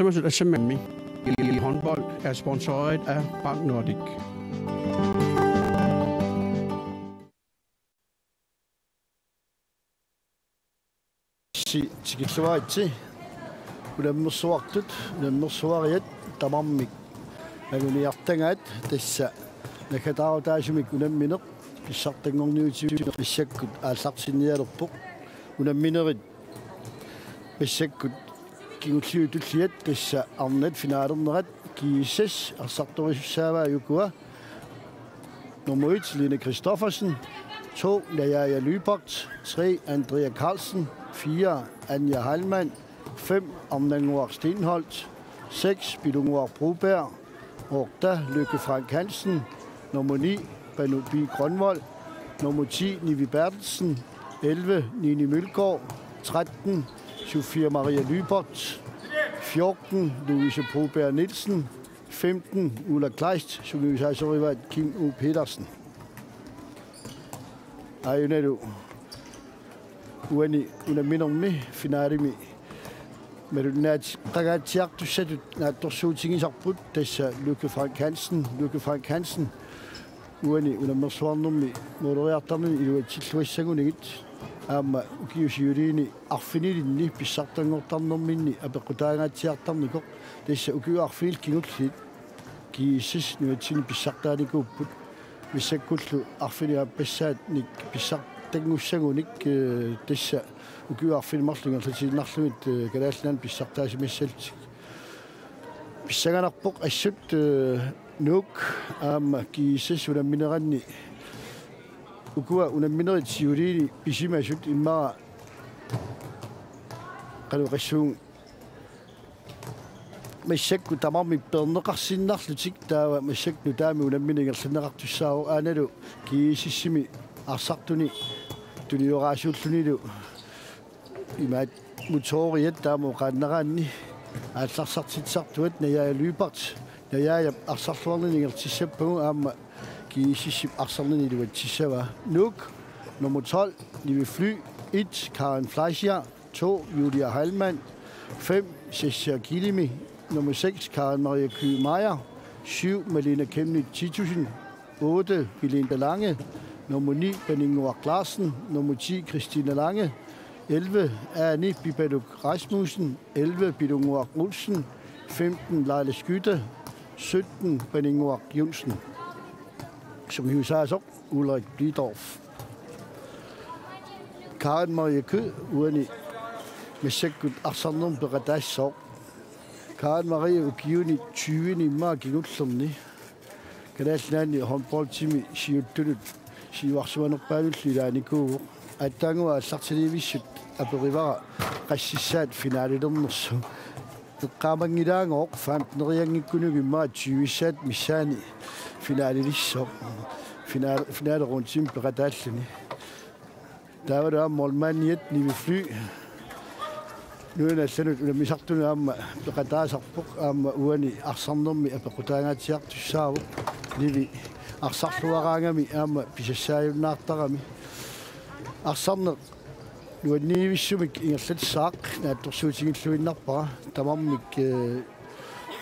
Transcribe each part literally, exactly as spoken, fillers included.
Assammik håndbold er sponsoreret af Bank Nordik. Si-, tikilluaritsi. Unammersuartut, unammersuariat tamarmik anguniartagaat, tassa naggataarutaasumik unammineq pissartanngorniutigineq massakkut aallartinnialerpoq. Unamminerit massakkut kingulliit tulliat, tassa arnat finalernerat. G S S arsartorisussaavaa ukua: nummer et, Line Christoffersen. To, Najaja Lyberth. Tre, Andrea Carlsen. Fire, Anja Heilmann. Fem, Arnannguaq Steenholdt. Seks, Pilunnguaq Broberg. Otte, Lykke Frank Hansen. Nummer ni, Panu P. Grønvold. Nummer ti, Nivi Berthelsen. Elleve, Nini Mølgaard. Tretten, Sofia Maria Lyberth. Fjorten, Louise Broberg Nielsen. Femten, Ulla Kleist, sungiusaasorivaat Kim O. Petersen. Ajunalu uani unamminermi finalimi malunnaateqangaatsiartussatut naatsorsuutigisarput, tassa Lykke Frank Hansen, Lykke Frank Hansen uani unammersuarnermi måleriartarnini iluatsilluassagunigit aamma ukiut siuliini arfinilinni pissartanngortarnerminni apeqqutaangaatsiartarnikoq, tassa ukiut arfinillit kingulliit G S S nunatsinni pissartaanikuupput. Massakkullu arfineq-aappassaanik pissartanngussagunik, eh, tassa ukiut arfineq-marluk ingerlatiinnarlugit, eh, Kalaallit Nunaanni pissartaasimassallutik. Pissanganarpoq assut, eh, Nuuk aamma G S S unammineranni. Ukua unamminerit siuliini pisimasut immaqa qanoq oqassuunga, massakkut tamarmik peerneqarsinnarlutik, taava massakkut nutaamik unammineq ingerlanneqartussaavoq. Aanalu G S S-imi arsartuni tunioraasuullunilu imaat motoriat taama oqaannaraanni aallarsartitsisartuat Najaja Lyberth. Najajap arsarluarnini ingerlatissapput aamma G S S-ip arsarnini iluatsissavaa. Nuuk, nummer tolv, Nivi Fly. Et, Karen Fleischer. To, Julia Heilmann. Fem, Sasha Kilimi. Nummer seks, Karen Marie Kyhn Meyer. Syv, Malene Chemnitz Titussen. Otte, Belinda Lange. Nummer ni, Pernille Larsen. Nummer ti, Christine Lange. Elleve, Ane Pipaluk Rasmussen. Elleve, Pilunnguaq Olsen. Femten, Laila Skytte. Sytten, Pernille Johnsen. Sungiusaasoq Ulrik Blidorf. Karen Marie Kyhn uani massakkut arsarnermut peqataassaaq. Karen Marie ukiuni tyveni immaqa kingullerni Kalaallit Nunaanni håndboldimi siuttunut siuarsimanerpaanullu ilaanikuuvoq. Aatsaannguaq aallartiliivissut aperivara qassissaat finalilernersut. Eqqaamanngilaagooq femtenerianngikkunuku immaqa tyvissaat missaani finalilissaaq. Final-, finalerundimi peqataalluni. Taavalu aamma målmandiat Nivi Fly nunanut allanut unammisartunut aamma peqataasarpoq, aamma uani arsarnermi apeqqutaangaatsiartussaavoq. Nivi arsarluaraangami aamma pisassaajunnaartarami. Arsarneq nuanniivissumik ingerlatissaaq naatsorsuutigilluinnarpara. Tamarmik, eh,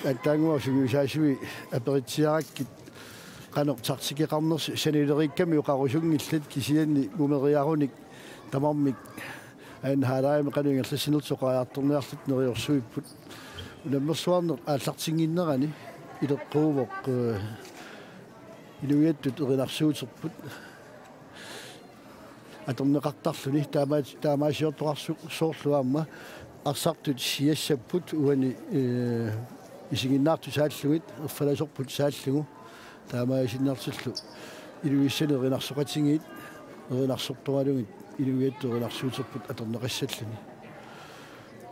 aatsaannguaq sungiusaasui aperitsiarakkit qanoq taktikkeqarnersoq sanileriikkamik oqarusunngillat, kisianni mumeriarunik tamarmik anden halvlegimi qanoq ingerlassinersoq oqariartorniarlutik neriorsuipput. Unammersuarneq aallartinnginnerani ileqquuvoq, eh, inuiattut erinarsuuterput atorneqartarluni. Taama-, taamaasiortoqarsu-, soorlu aamma arsartut siassapput uani, eh, isiginnaartut saallugit, erfalasorput saallugu. Taamaasiinnartillu Ilulissani erinarsoqatigiit erinarsortoralugit inuiattut erinarsuuterput atorneqassalluni.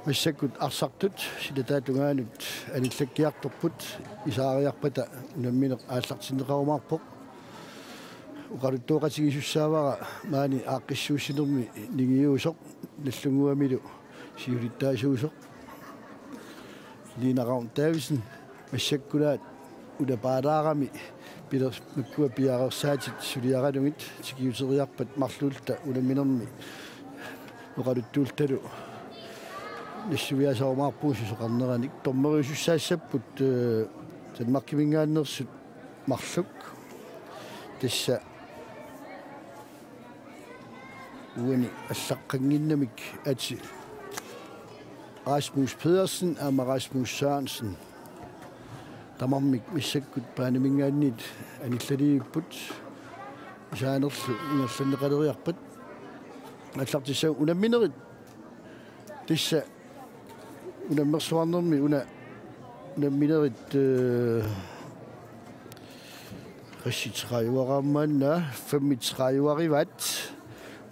Massakkut arsartut silataata tungaanut anillakkiartorput, isaariarpata unammineq aallartinneqarumaarpoq. Oqaluttuoqatigiissussaavara maani aaqqissuussinermi ningiusoq, Nagdlunguamilu siulittaasuusoq Lina Ravn Davidsen. Massakkulaat ulapaalaarami piler-, makkua piareersaatit suliaralugit tikiuteriarpat marluulluta unamminermi oqaluttuulluta nassuiaasarumaarpugut susoqarneranik. Dommeriusussaassapput, eh, Danmarkiminngaanneersut marluk. Tassa uani allaqqannginnamik ati Rasmus Pedersen aamma Rasmus Sørensen. Tamarmik massakkut baaniminngaanniit anillaliivipput. Isaanerlu ingerlanneqaleriarpat. Aallartissaanga unamminerit. Tassa unammersuarnermi una unamminerit, eh, qassit tredive-raammaanna, femogtredive-rivaat.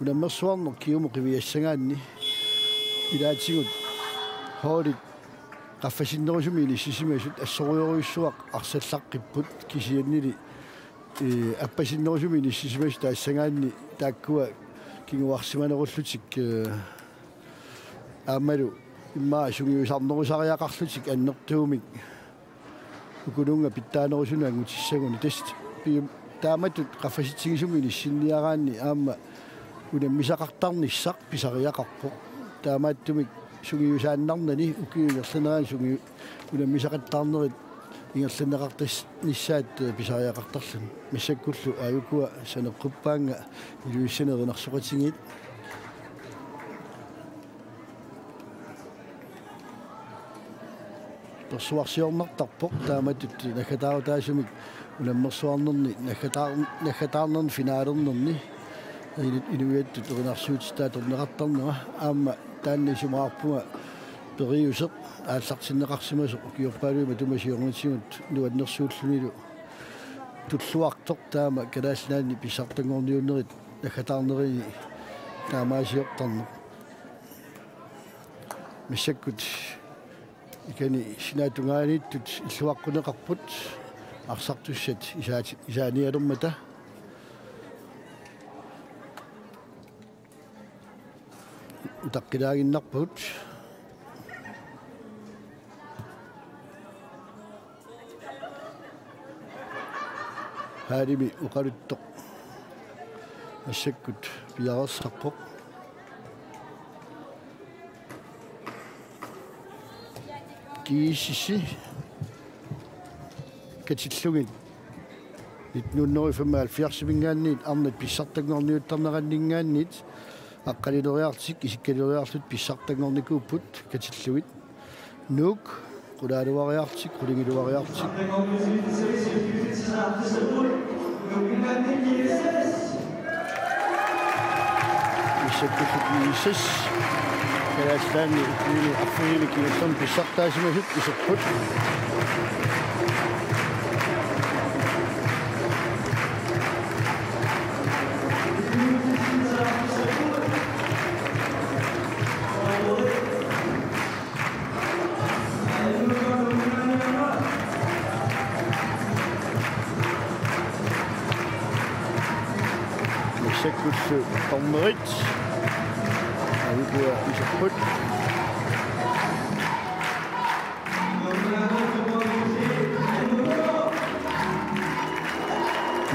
Unammersuarneq kingumut qiviassagaanni ilaatigut holdit qaffasinnerusumik inissisimasut assorujorujussuaq arsalaqqipput, kisiannili, eh, appasinnerusumik inissisimasut taassagaanni taakkua kinguarsimanerullutik, eh, aammalu immaqa sungiusarnerusariaqarlutik annertuumik ukununnga pitsaanerusunut angutissagunik. Tassa pi-, taamatut qaffasitsigisumik inissinniaraanni aamma unammisaqartarnissaq pisariaqarpoq. Taamaattumik sungiusaannarnani ukiup ingerlanerani sungiu-, unammisaqattaarnerit ingerlanneqartarnissaat, eh, pisariaqartarluni. Massakkullu aajukua saneqquppaannga Ilulissani erinarsoqatigiit. Persuarsiornartarpoq taamatut naggataarutaasumik unammersuarnerni naggataar-, naggataarnerni finalernerni. Inu-, inuiattut erinarsuutit atorneqartarnera aamma taanna isumaqarpunga periuseq aallartinneqarsimasoq ukiorpaaluit matuma siornatigut nuannersuullunilu tulluartoq taama Kalaallit Nunaanni pissartanngorniunnerit naggataarnerini taamaasiortarneq. Massakkut ikani sinaatungaaniittut illuaqquneqarput arsartussat isaati-, isaanialermata. Utaqqilaaginnarpagut. Haalimi oqaluttoq massakkut piareersarpoq. G S S katillugit nitten hundrede og femoghalvfjerdsiminngaanniit arnat pissartanngorniuttarneranninngaanniit aqqalileriarlutik isikkalileriarlutik pissartanngornikuupput katillugit. Nuuk qulaaluariarlutik, qulingiluariarlutik. Massakkut G S S. Kalaallit Nunaanni ukiuni arfineq-marlunni kingullermi pissartaasimasut iserput. Massakkullu dommerit aajukua iserput.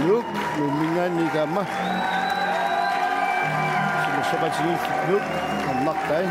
Nuuk, Nuumminngaanniit aamma. Simersoqatigiillu Nuuk, arnartai.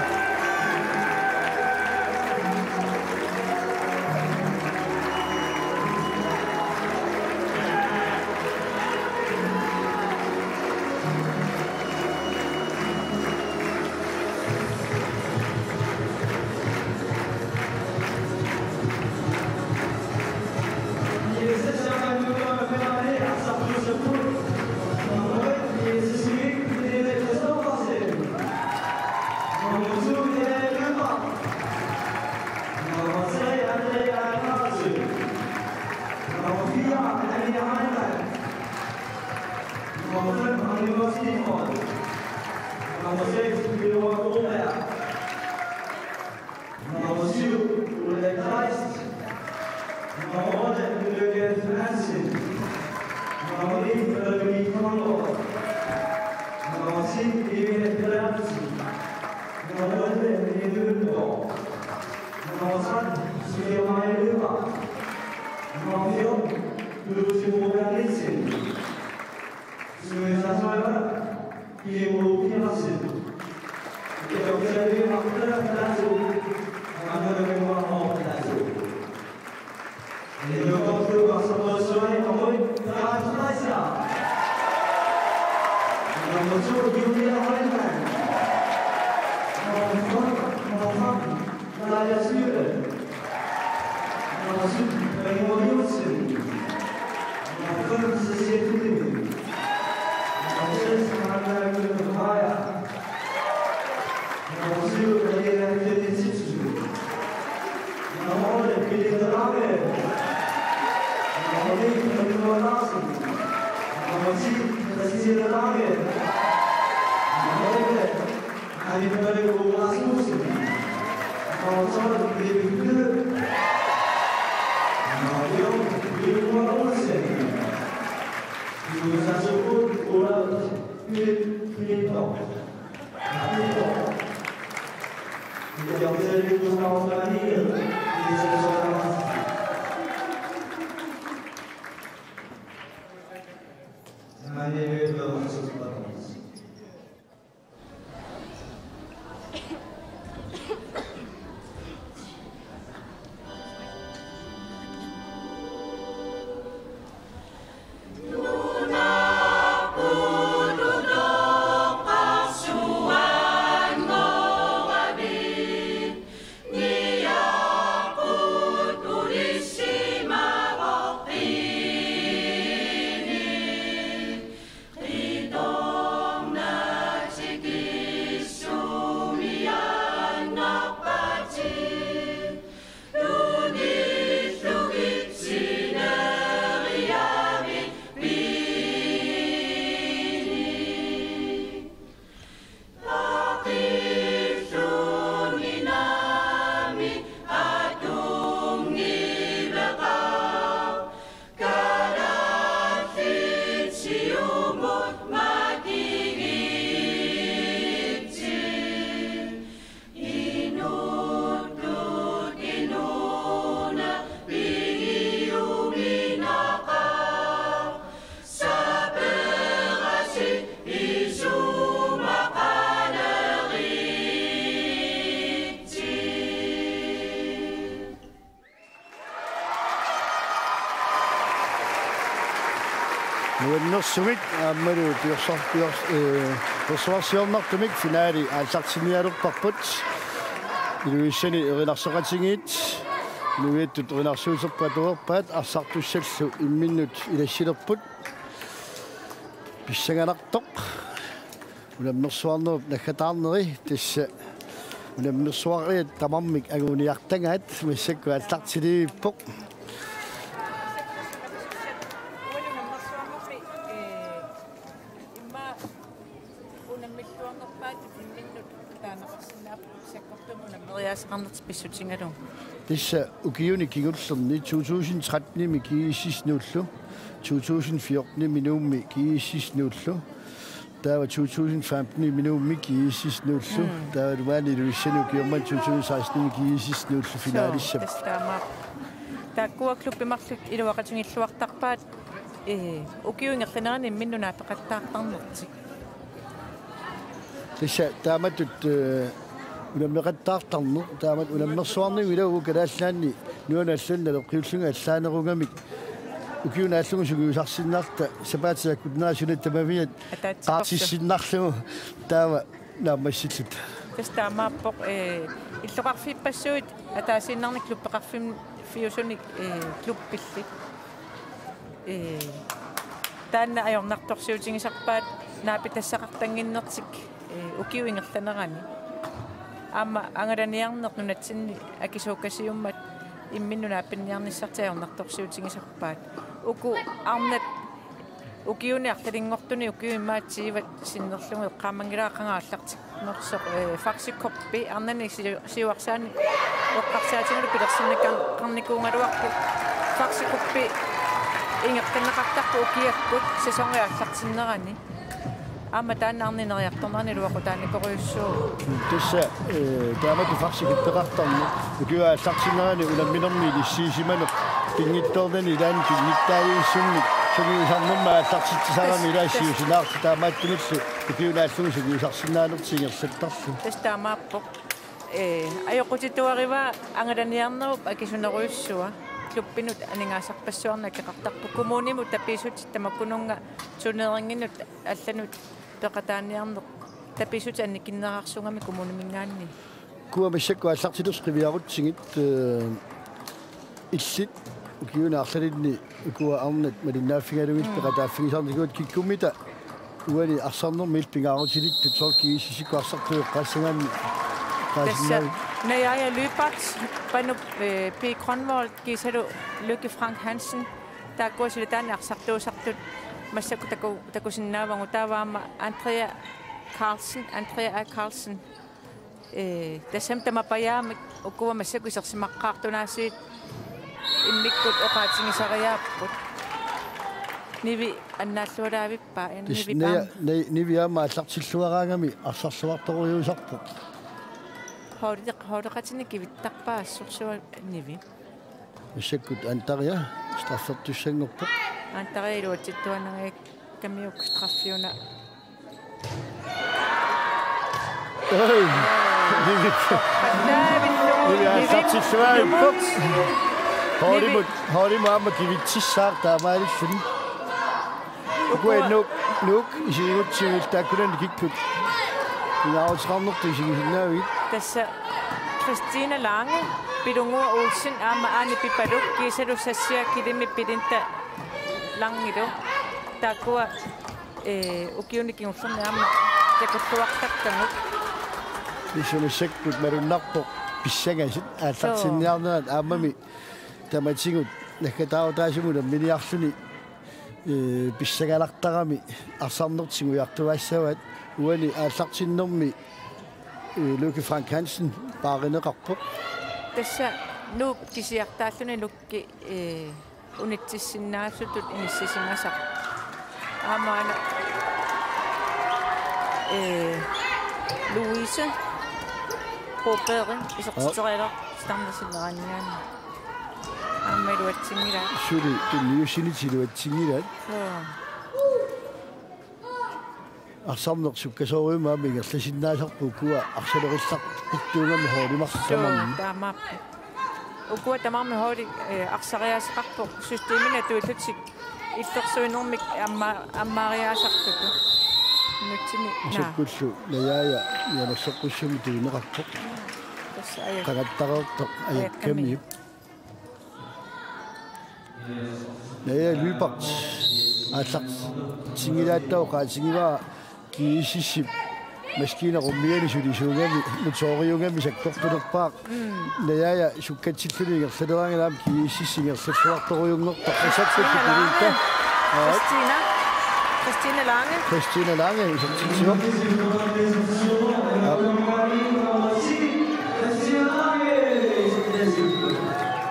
Nummer fem, Anne Martin Holm. Nummer seks, Pernille Rødbro. Nummer syv, Ulla Kleist. Nummer otte, Lykke Hansen. Nummer ni, Frederik Konrad. Nummer ti, Irene Berthelsen. Nummer elleve, Lene Lundgaard. Nummer tretten, Sofia Maja Løber. Nummer fjorten, Louise Moberg Nielsen. Suisa Søjler, Pia Marie Petersen. Nummer to, Julia Holmgren. Nummer fem, Naja Syre. Nummer sytten, Benjamin Olsen. Nummer fem, Cecilie Fleming. Nummer seks, Hanna Maja. Nummer syv, Maria Fredrik Titussen. Nummer otte, Pernille Lange. Nummer ni, Pernille Larsen. Nummer ti, Christine Lange. Nummer elleve, Anne Marie Rasmussen. Nummer tolv, Birgitte Knud. Nummer fjorten, Vilmar Olsen. Nummer sytten, Ola Klintorp. Nuannersumik aammalu piorsa-, piors-, ee, piorsuarsiornartumik finaali aallartinnialerparput. Ilulissani erinarsoqatigiit inuiattut erinarsuuterput atuerpaat, arsartussallu imminnut ilassilerput. Pissanganartoq. Unammersuarnerup naggataarneri tassa unammersuariat tamarmik anguniartagaat massakkut aallartilivippoq. Tassa ukiuni kingullerni to tusind tretten-imi G S S-nuullu, to tusind fjorten-imi Nuummi G S S-nuullu, taava to tusind femten-imi Nuummi G S S-nuullu, mm, taava maani Ilulissani ukiormanna to tusind seksten-imi G S S-nuullu, suu, finaalissap. Tassa taamaappoq. Taakkua klubbit marluk iluaqutigiilluartarpaat, ee, ukiup ingerlanerani imminnut naapeqattaartarnertik. Tassa taamatut, ee, unammeqattaartarneq, taamatut unammersuarniunngilagut Kalaallit Nunaanni nuannersunnaloq qiullugu allaanerugamik ukiup naallugu sungiusarsinnarluta sapaatip akutnera suna tamaviat ataatsitorsu qaartissinnarlugu taava naammassilluta. Tassa taamaappoq, ee, illoqarfippassuit ataasiinnarnik klubbeqarfimmiusunik, ee, klubbillit. Ee, taanna ajornartorsiutigisarpaat naapitassaqartannginnertik, ee, ukiup ingerlanerani. Aamma angalaniarneq nunatsinni akisuukasiummat imminnut naapinniarnissartik ajornartorsiutigisarpaat. Uku arnat ukiuni arlalinngortuni ukiut immaqa tyvet sinnerlugit eqqaamanngilara qanga aallartik- nersoq, ee, Faxe Cup-i arnani siu-, siuarsaanik eqqarsaatigalugu pilersinneqar-, qarnikuugaluarpoq Faxe Cup-i ingerlanneqartarpoq ukiakkut sæsoni aallartinnerani. Aamma taanna arnat ineriartornerani iluaqutaanikorujussuuvoq. Tassa, ee, taamatut Faxe Cup-eqartarneq ukiup aallartinnerani unamminermi ilissiisimaneq pinngitsoornani ilaanni pinngitsaaliissummik sungiusarnermik aallartitsisarami, tassa, ilaa, tassa, siusinaartut taamaattumillu ukiup naallugu sungiusarsinnaanertik ingerlattarlugit. Tassa taamaappoq. Ee, ajoqutituarivaa angalaniarnerup akisunerujussua. Klubbinut aningaasarpassuarnik akeqartarpoq, kommunimut tapiissutit tamakkununnga turneringinnut allanut peqataaniarneq tapiissutit annikinnerarsuugami kommuniminngaanniit. Ukua massakkut aallartilersi qiviarutsigit, ee, illit ukiuni arlalinni ukua arnat malinnaaffigalugit Mm. peqataaffigisarnikuugatta kikkummita uani arsarnermi illit pingaarutilittut soorlu GSS-ikkut arsartueqqaassagaanni Tassa qaasinnaavit? Najaja Lyberth, Panu, ee, P. Grønvold, kiisalu Lykke Frank Hansen, taakkua silataanni arsartuusartut massakkut taku-, takusinnaavagut, taava aamma Andrea Carlsen, Andrea A. Carlsen. Ee, tassami tamapajaamik ukua massakkut isersimaqqaartunaasiit immikkut oqaatigisariaapput. Nivi annaallualaavippa, ee, Tis-, Nivi Pam. Naja-, Naj-, Nivi aamma aallartilluaraangami arsarluartorujussuusarpoq. Holdit-, holdeqatinik kivittarpaa assorsuaq Nivi. Massakkut Andrea straffertussanngorpoq. Andrea iluatsittuaannangajakkamiuk straffiuna. Oj. Nivi. Nivi aallartilluarpoq. Holdimut, holdimut aamma kivitsissaaq taamaalilluni. Ukua Nuuk, Nuuk isigigutsigit taakkunani kikkut pingaaruteqarnertut isigisinnaavigit? Tassa Christina Lange, Pilunguaq Olsen aamma Ane Pipalu, kiisalu Sassia Kilimi Pilinta Langilu. Taakkua, ee, ukiuni kingullerni aamma takulluartakkagut. Tassa massakkut malunnarpoq pissangasit aallartinniarnerat aammami tamatigut naggataarutaasimut namminiarluni, ee, pissangalartarami arsarnertik singujartuaassavaat, uani aallartinnermi, ee, Lykke Frank Hansen paarineqarpoq. Tassa Nuuk kisiartaalluni Lykke, ee, unitsissinnaasutut inissisimasaq. Aamma una, ee, Louise Broberg isertitseriarluni Standard Silveraaniaani. Aamma iluatsinngilaa. Suli tunniussinitit iluatsinngilaa. Joo. Arsarneq sukkasoorujummik aamma ingerlasinnaasarput ukua arsalerillaqqittugami holdit tamarmik. Joo, taamaappoq. Ukua tamarmik holdit, ee, arsariaaseqarput systemini atuillutik illersuinermik amma-, ammaariaasartut. Nutimi, naa. Masakkullu Najaja nianersoqqussummik tunineqarpoq. Tassa ajak-, qangattareertoq ajakkamiuk. Ajakkamiuk. Naja Lyberth aallartinngilaat oqaatigivaa GSS-ip maskiina rummiani sulisuugami, motoriugami sakkortunerpaaq. Mm. Najaja sukkatsilluni ingerlaleraangat aamma GSS ingerlalluartorujunngortoq. Asappat Christina Lange. Aa. Christina. Christina Lange. Christina Lange, isertitsivoq. Aap.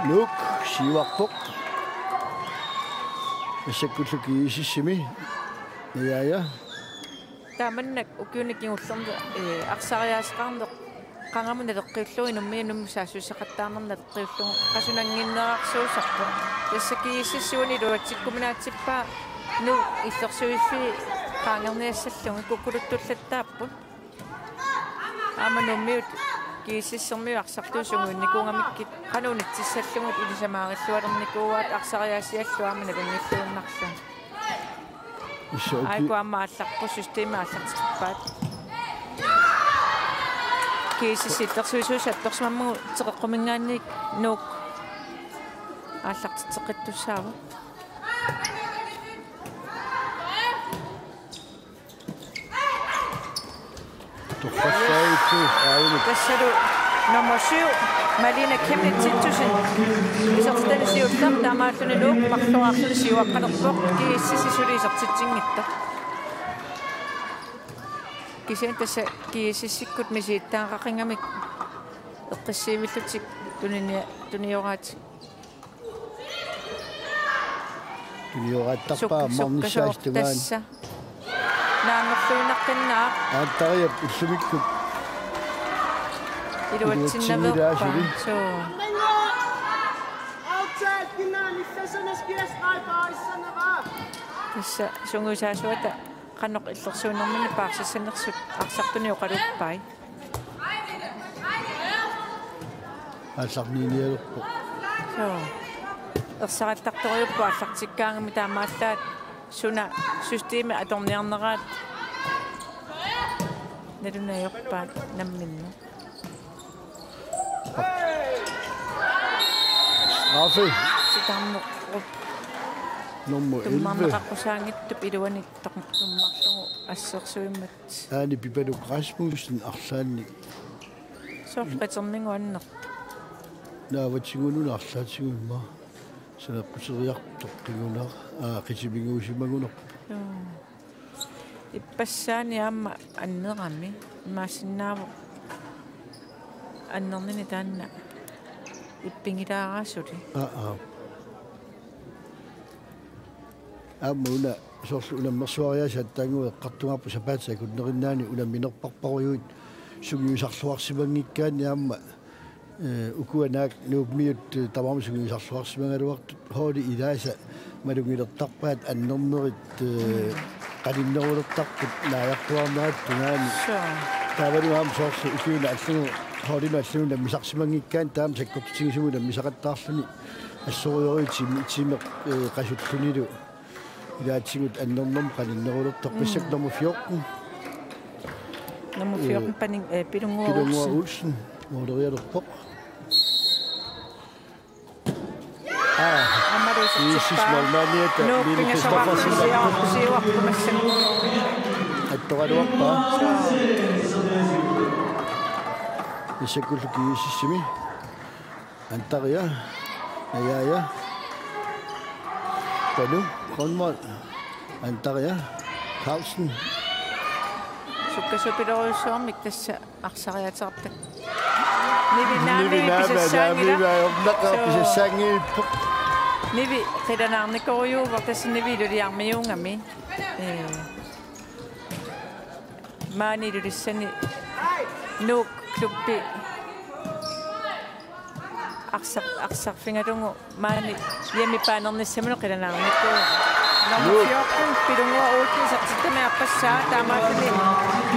Nuuk siuarpoq. Massakkullu GSS-imi. Najaja. Taamannak ukiuni kingullerni, ee, arsariaaseqarneq qangamut naleqqiullugu, inummit inummut saassussaqattaarneq naleqqiullugu qasunannginnerarsuusarpoq. Tassa GSS-ip uani iluatsikkuminaatsippaa Nuuk illersuiffii qaangerniassallugit, kukkuluttullattaapput. Aamma Nuummiut GSS-ermiut arsartuut sungiunnikuugamikkit qanoq unitsissallugit ilisarmaarilluarnikuuaat arsariaasiallu aamma nalunngilluinnarlugu. Issa uki- Aajuku aamma aallarput, systemi aallartippaat. GSS illersuisuusoq attorsimammagu teqeqquminngaanniit Nuuk aallartitseqqittussaavoq. Torrassaavittu aavunut. Tassalu nummer syv, Malene Chemnitz Titussen. Isertitani siulleq taamaalluni Nuuk marloriarluni siuaqqalerpoq, GSS suli isertitsinngitsoq. Kisianni tassa GSS-ikkut misilittagaqarfigamik eqqissivillutik tuninia-, tunioraatik. Tunioraattarpaa suk-, ammarnissaasa sukkasoortassa tungaanut. Naammerluinnaqqinnaaq. Aantariap ullumikkut iluatsinnaveerpaa. Iluatsinngilaa suli. Suu. Tassa sungiusaasuata qanoq illersuinerminni paarsissanersut arsartunik oqaluppai. aallarniinialerpoq. Soo. Ersarittartorujuupput aallartikkaangami taamaallaat suna systemi atorniarneraat nalunaajuppaa nammineq. Straffe. Sitarnerup. Nummer elleve. Tummarneqaqqusaanngitsup iluani tum-, tummarlugu assersuimmat. Aani Pipanuk Rasmussen arlaannik. Soorlu qitermigut annertoq. Naavatigut una arlaatigut immaqa. Saneqquteriartoq qingunaq, aa, qitiminnguusimagunarpoq. Joo. Ippassaani aamma annerami. Imaassinnaavoq annernini taanna ippinngilaarasuli. Aa, aa. Aamma una soorlu unammersuariaaseq aatsaannguaq eqqartugaarput sapaatip akunnerinnaani unamminerparparujuit sungiusarluarsimanngikkaanni aamma, eh, ukua naak Nuummiut, eh, tamarmik sungiusarluarsimagaluartut holdit ilaasa malugilertarpaat annernerit, eh, qaninnerulertarput naajartuaarnerat tungaani. Soo. Taavalu aamma soorlu ukiuni allanut holdinut allanut unammisarsimanngikkaanni taama sakkortutigisumik unammisaqattaarluni assorujussuaq tiimi-, tiimeq, eh, qasullunilu. Ilaatigut annernermut qaninnerulertarput. Mm. Massakkut nummer fjorten. Nummer fjorten, øh, Paning, øh, Pilunnguaq Pilunnguaq Olsen. Olsen, målerialerpoq. Aa, aammalu isertippaa. Iissis målmandiata Nuuk Line pingasoqarpoq Christoffersen. Siuarpoq, siuarpoq massakkut. Attoraluarpaa. Massakkullu G S S-imi. Antaria. Najaja. Panu. Grønvold. Antaria. Carlsen. Sukkasuupilorujussuarmik tassa arsariaateqarpoq. Nivi Nivi naamik naamik pisassaanngilaq. Naamik ornaqaaq. Soo. Pisassaanngilaq. Nivi qilanaarnikorujuuvoq tassa Nivi iluliarmiuugami. Ee. Maani Ilulissani Nuuk klubbi arsar-, arsarfigalugu maani hjemmebane-ernissaminut qilanaarnikuuvoq. Nummer Nuuk. fjorten, Pilunnguaq Olsen isertitami aappassaa taamaalluni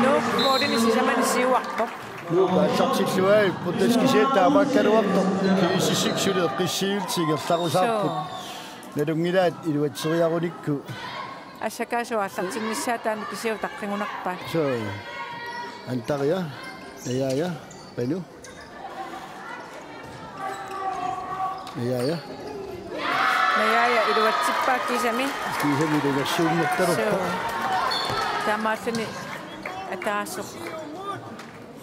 Nuuk målini sisamani siuarpoq. Nuuk aallartilluarput taskiseet taamaakkaluartoq. Kiisisik suli eqqissiivillutik ingerlarusaarput. Soo. Nalunngilaat iluatseriarunikku. Assakaasut aallartinnissaat taanna kisiat utaqqigunarpaat. Soo. Antaria, Najaja, Panu. Najaja. Najaja iluatsippaa kisimi. Kisimi ilunersuunnertalerpoq. Soo. Taamaalluni ataaseq.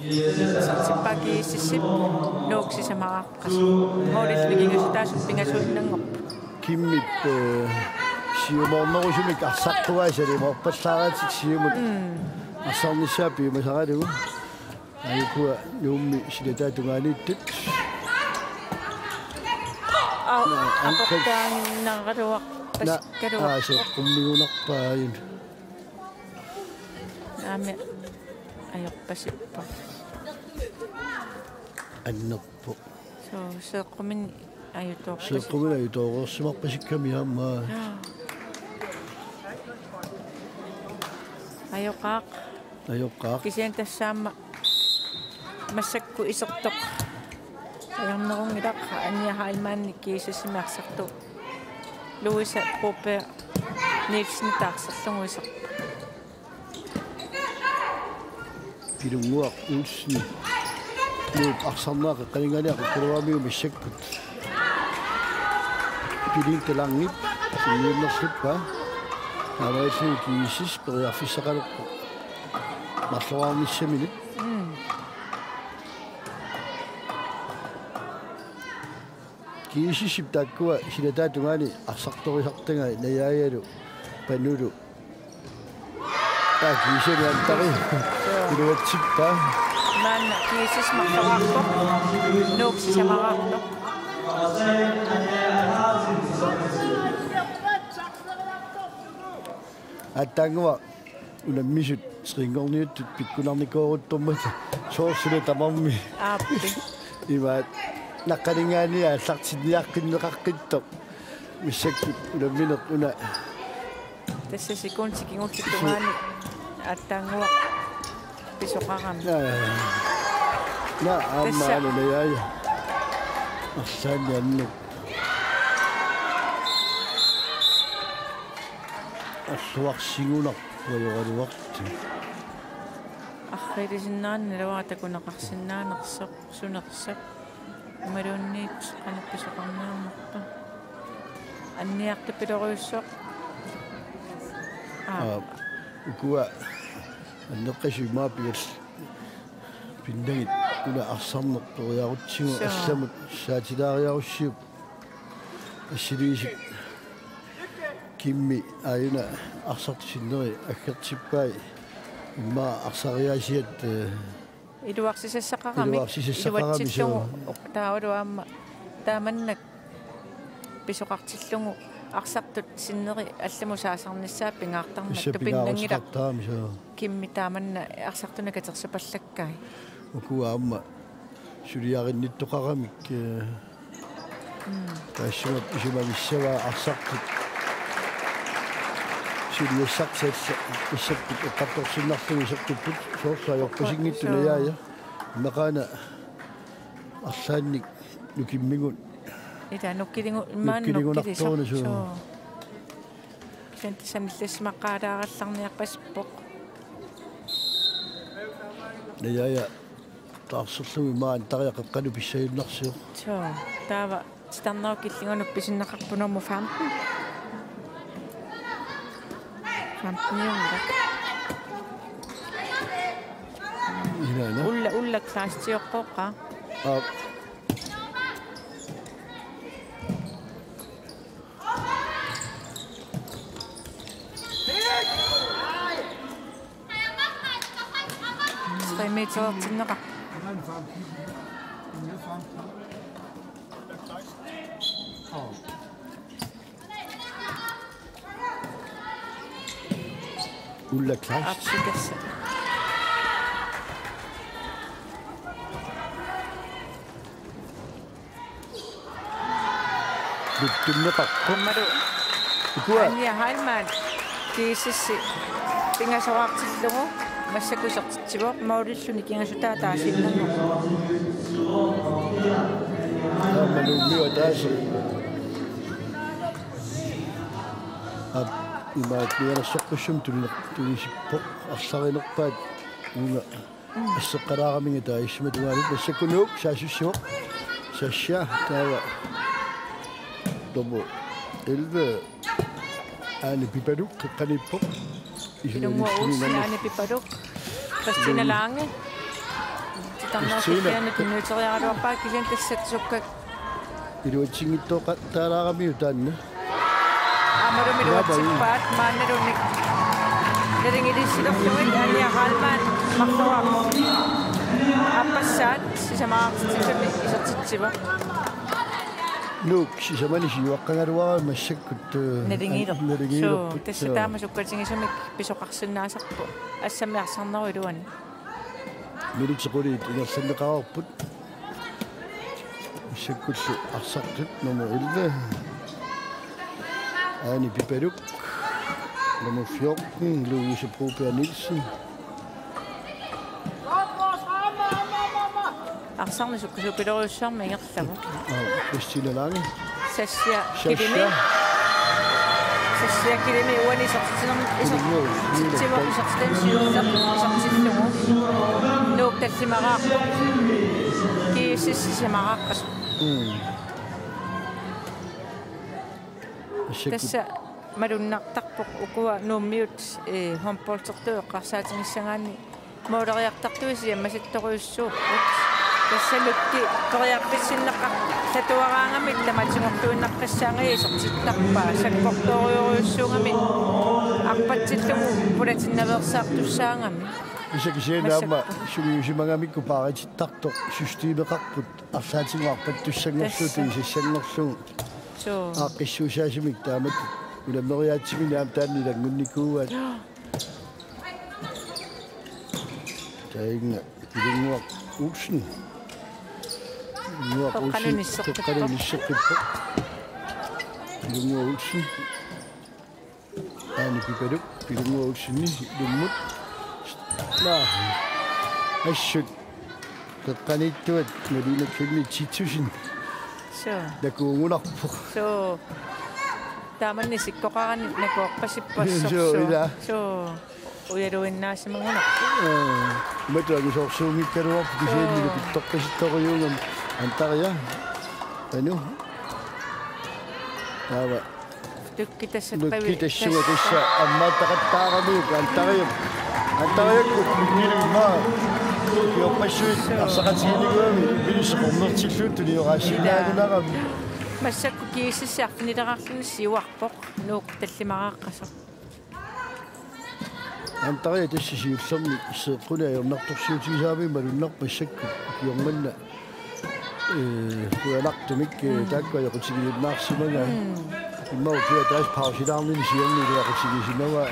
Isertippaa G S S-ip Nuuk sisamaraarput. Målillu mikigassutaasut pingasuinnanngorput. Kimmip, eh, siumoornerusumik arsartuaasali moorpallaaratik siumut. Mm. Arsarnissaa piumasaralugu. Ajukua Nuummi silataata tungaaniittut. Au, naa, aportaannaraluaq pasikkaluaq. Aa, seeqqumigunarpaa ajun. Aamma ajorpasippoq. Annerpoq. Soo, seeqquminik ajutoorpasi-. Seeqquminik ajutooreersimarpasikkami aamma. Jaa. Ajoqaaq. Ajoqaaq. Kisianni tassa aamma massakkut isertoq. Ajornerunngilaq Anja Heilmann G S S-imi arsartoq. Louise Broberg Nielsen taarserlugu iserpoq. Pilunnguaq Olsen. Nuuk arsarneq qeqqaninngaanniit qeqqaluarmiu massakkut. Pilin Talangip. Sinniunnersuppaa. Aamma G S S periarfissaqalerpoq. Marloraarnissaminut. Mm. G S S-ip taakkua silataata tungaani arsartorisartagai Najajalu Panulu. Taa G S S-ip Antari. Iluatsippaa. Maanna G S S marloraarpoq. Nuuk sisamaraarpoq. Aatsaannguaq unammisut trekkorniuttut pikkunarnikooruttormata soorlu suna tamarmi. Aappi. Imaat naqqaninngaanniit aallartinniaqqinneqaqqittoq. Massakkut unammineq una. Tassa sekundit kingulliit tungaanni aatsaannguaq pisoqarami. Naa, naa, aamma tassa. Aana Najaja. Arlaanni annut. Arluarsigunarpoq ajoraluartut. Arriilisinnaaneq naluara takuneqarsinnaanersoq, sunersoq. Imaluunniit qanoq pisoqarniarnerpa. Anniartupilorujussuaq. Aa. Aa, ukua anneqqasut immaqa pigal- Pinnagit una arsarneq periarutsigu. Soo. Allamut saatilaariarussiuk. Assiliisik Kimmi aajuna arsartut sinneri aggertippai. Immaqa arsariaasiat, eh, Iluarsisassaqarami. Iluarsisassaqarami, iluatsillugu soo. Taavalu aamma taamannak pisoqartillugu arsartut sinneri allamut saasarnissaat pingaartarmat. Issa tupinnanngilaq. Pingaarusaqartarami, soo. Kimmi taamanna arsartuni katersupallakkai. Ukua aamma suliarinnittoqaramik, eh, mm, taassuma isumagissavaa arsartut. Suliassartut massakkut eqqartorsinnarlugit isertipput soorlu ajorpasinngitsoq. Soo. Najaaja. Immaqa una arlaannik nukimmigut. Ila nukiligu-, immaqa nukiligunartoruna, nukkilisaq. Soo. Soo. Kisianni sanillassimaqaalaarallarniarpasippoq. Najaaja taarserlugu immaqa Tariaq qeqqanut pissaginnarsivoq. Soo, taava titarnerup killinganut pisinneqarpoq nummer femten. Femten. Ilaana. Ulla, Ulla Kleist sioqqooqqa. Aap. Tre meter tinneqa. Ulla Kleist. Absolut. Luttunneqarpoq. Aammalu. Ukua. Anja Heilmann, G S S pingasoraartillugu, massakkut isertitsivoq, målilluni kingasutaa taasinnanngorpoq. Aamma Nuummiut ataaseq. Aap, imaat nuannersoqqussummik tunineq-, tunisippoq, arsarinerpaat uunga asseqqalaaramiga taava issuma tungaanut. Massakkut Nuuk saassussivoq. Sasha taava. Nummer elleve. Aani Pipaluk qeqqaniippoq. Ilunguaq Olsen, Aani Pipaluk. Christina Lange. Titarnerup killinganut tunniuteriaraluarpaa kisianni tassa sukkak. Iluatsinngitsoortaalaaramiuk taanna. Aammalumi iluatsippaat maannaluunniit. Nalingilissilerlugit Anja Heilmann marloriarpoq. Aappassaat sisamaqartitsilluni isertitsivoq. Nuuk sisamani siuaqqagaluarami massakkut, eh, nalingiler-, nalingilerput. Soo, tassa taama sukkatigisumik pisoqarsinnaasarpoq. Assammik arsarnerup iluani. Minutsit qulit ingerlanneqareerput. Massakkullu arsartut nummer elleve. Aani Pipaluk. Nummer fjorten, Louise Broberg Nielsen. Arsarneq sukkasuupilorujussuarmik ingerlavoq. Aa, Christina Lange. Sasha Sasha. Kilimi. Sasha Kilimi uani isertitsinern-, iser-, Kilimi, isertitsivoq, isertitani siulleq, isertillugu. Nuuk tallimaraarpoq. G S S sisamaraarput. Mm. Massakkut. Tassa malunnartarpoq ukua Nuummiut, eh, håndboldertut eqqarsaatigissagaanni måleriartartui siammasittorujussuupput. Tassa Nuukki periarfissinneqartatuaraangami tamatigorluinnaqqissaangaja isertittarpaa, sakkortoorujussuugami arpatsillugu pulatinnaveersaartussaagami. Tassa kisianni aamma massakku sungiusimagamikku paaritittartoq systemeqarput arlaatigut arpattussanngorlugu. Tassa. Tunisassanngorlugu. Soo. Aaqqissuussaasumik taamatut unammeriaatsiminik aamma taanna ilanngunnikuuaat. Taanna Ilunguaq Olsen. Ilunguaq Olsen. Qeqqanut inisseqqippoq. Qeqqanut inisseqqippoq. Ilunguaq Olsen. Aani Pipaluk, Ilunguaq Olsen, Ilummut. Naa. Assut. Qeqqaniittuat, Malene Kjellnitz Titussen. Suu. Nakuugunarpoq. Suu. Taamanni sikkoqarani nakuorpasippoq. Suu, suu. Ilaa. Suu. Ujaluinnaasimagunarpoq. Imatut angisoorsuunngikkaluarpoq kisianni nukittoqqisittorujuugami Antaria. Anu. Taava. Nukki tassa. Nukki tassunga tassa ammaattaqattaaramiuk Antariap. Antariakkut nukkilu immaqa ukiorpassuit arsaqatiginikuugami ilissi qernertillugu tunioraasinnaagunarami. Massakkut G S S arfinileqarluni siuarpoq Nuuk tallimaraaqqasoq. Antaria tassa siullermik seeqqunik ajornartorsiutigisarami malunnarpoq massakkut ukiormanna. Ee, qujanartumik, ee, taakku ajoqutigiunnaarsimagai. Immaqa ukiup ataaseq pausilaarnini siorna iluaqutigisimavaa.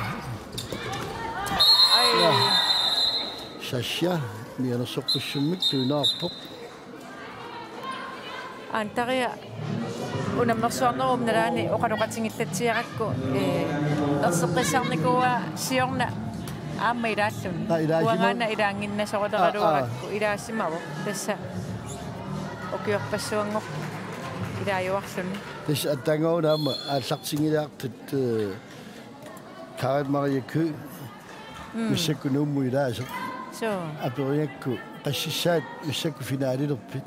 Sasha mianersoqqissummik tuinaarpoq. Antaria unammersuarnerup nalaani oqaloqatigillatsiarakku, ee, erseqqissarnikuuaa siorna aamma ilaalluni. Aa, ilaasima-. Uangaana ilaannginnasoruleraluarakku. Aa, aa. Ilaasimavoq. Tassa ukiorpassuanngorpoq ilaajuarluni. Tassa attaanngoruna aamma aallartinngilaartut, ee, Karen Marie Køgh. Massakkut Nuummut ilaasoq. Suu. Aperigakku qassissaat massakkut finalilerpit?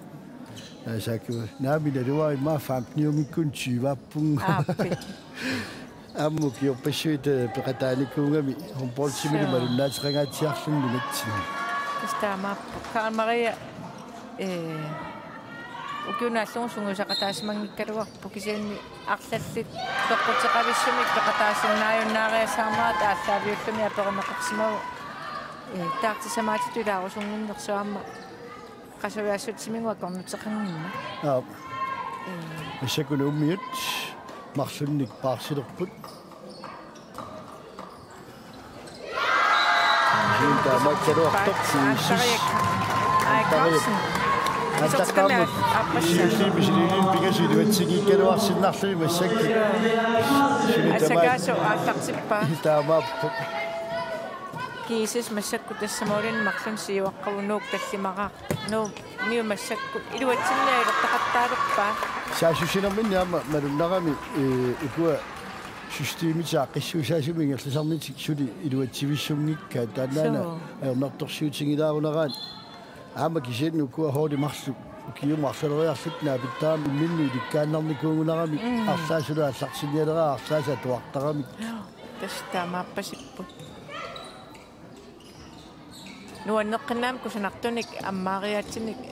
Naasaakkua. Naamik naluara immaqa femteniumikkut tyveappunga. Aappi. Aamma ukiorpassuit, ee, peqataanikuugami håndboldtimili malunnaateqangaatsiarluni nunatsinni. Tassa taamaappoq. Karen Marie, ee, ukiunaallugu sungiusaqataasimanngikkaluarpoq kisianni arlallit peqquteqavissumik peqataasinnaajunnaariassaarnerat aallaaviulluni aperineqarsimavoq, ee, taartissamaatitut ilaarusunnginnersoq aamma qasujaassutsimigut akornuteqannginnami. Aap. Ee. Massakkut Nuummiut marlunnik paarsilerput. Kiin taamaakkaluartoq G S S. Antariak. Antariak. Antaqqaammut. Siulliit misiliiliit pingasut iluatsinngikkaluarsinnarlugit massakkut. Suli tamaat. Asakaasu aallartippaa. Taamaappoq. G S S massakkut tassa målini marlunnik siuaqqavoq Nuuk tallimaraaq. Nuummiut massakkut iluatsinniartoq iluaqutaqattaarpaa. Saassussinerminni aamma malunnarami, ee, ukua systemit aaqqissuussaasumik ingerlasarnitik suli iluatsivissunngikkaat taannaana. Suu. Ajornartorsiutigilaarunaraat. Aamma kisianni ukua holdit marluk ukiumut arlaleriarlutik naapittaramik imminnut ilikkaannarnikuugunarami. Mm. Arlaat suli aallartinnialeraat arlaat atuartaramik. Tassa taamaappasipput. Nuanneqqinnaamik kusanartunik ammaariaatsinik, ee,